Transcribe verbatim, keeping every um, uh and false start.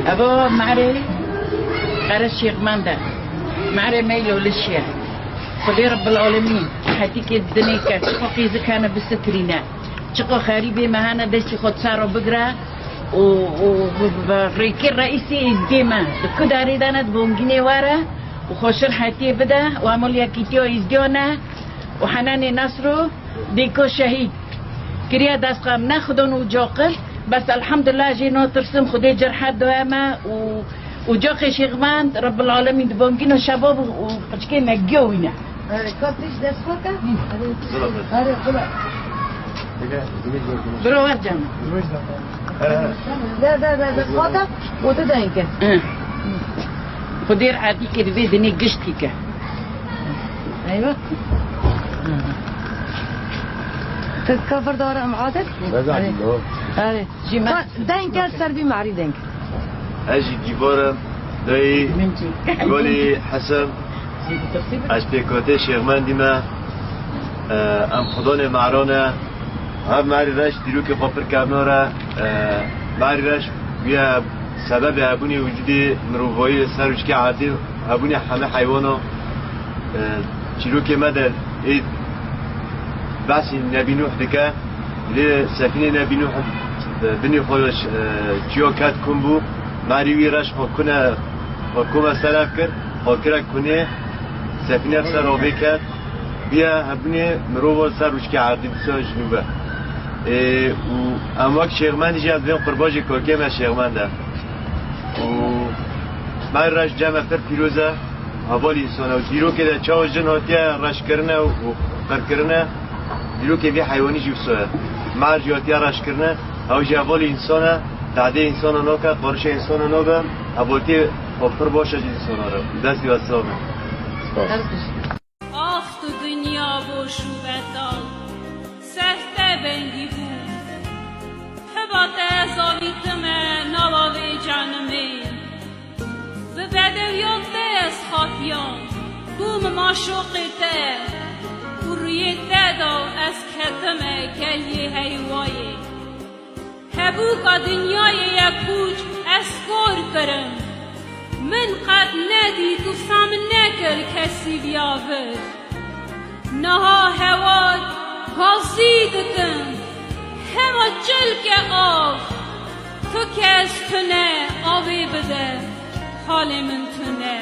Eva marê qere Şêxmend e. Marê me lolişiye. Xwedê Rebbil Alemîn hetîkê dinê ke çiqo qîzik hene bisitirîne. Çiqo xerîbê me hene destî xwe di ser re bigire û, û bi, bi rêkê reîsê êzdiyê me di ku darê de ne di bongînê were û xweşir hetiyê bide û hemû li yekîtiya êzdiya ne û Henanê Nasro dêko şehîd kiriye dest xwe. Em nexwedon û caqil, bes elhamdulillah jê natirsim, Xwedê cerhet daye me û, û caqê Şêxmend Rebbil Alemîn di bongîna şebab û, û qicikê me giya wî ne. Erê, ka tîş dest xwe ke? Erê, xula. Biro wer cem. De, de, de, de, xata, û tu deng ke. Hı. Xwedê rehetî ke divê dinê giştî ke. Eyvah. Tu ka vir dara em adet? Erê. Erê. Jî me- Ka deng ke ser vî marî deng. Ez jî dîvar im, dayî, Min jî. Golî Hesen, ez pêkhatê Şêxmendî me, e, em xwedonê maran e, hev marî reş dîrokê xwe pir kevnar e, e, marî reş bûye sebebê hebûnê wicudê mirovayî li ser wişkê erdê, hebûnê hemî heywana, e, çîrokê me de ê behsî Nebî Nûh dike. Lê sefînê Nebî Nûh, e, binê xwe, e, çiya ket, kom bû. Marî wî reş xwe kune, xwe kome ser ev kir, xwe kire kunê, sefîne ser avê ket. Bûye hebûnê mirova ser wişkê erdî dîsa ji nû ve. Ê, û em wek Şêxmendî jî ez bên qurbajê kokê me Şêxmend e. Û marî reş cem me pir pîroz e. Hevalî însan e. Dîrokê de çawa jin hatiye reşkirine û qirkirine, dîrokê vî heywanî jî wisa ye. Mar jî hatiye reşkirine, ew jî hevalî însan e, tadê însana nake, qarişê însana nabe, hevaltiyê xwe pir baş e ji însana re. Destî we sax be. Spas. Ax tu dinya boş û betal, ser te vengî bû. Heba te ez avîtime nava vê canimê. Bi bedewiya te ez xapiyam, bûm maşoqê te û rûyê te de ez ketime keliyê heyvayê. Hebûka dinyayê ye pûç, ez kor kirim. Min qet nedît û fem nekir kesî viya vir. Niha hewa gazî dikim, hema çilke av. Tu kes tune avê bide, halê min tune.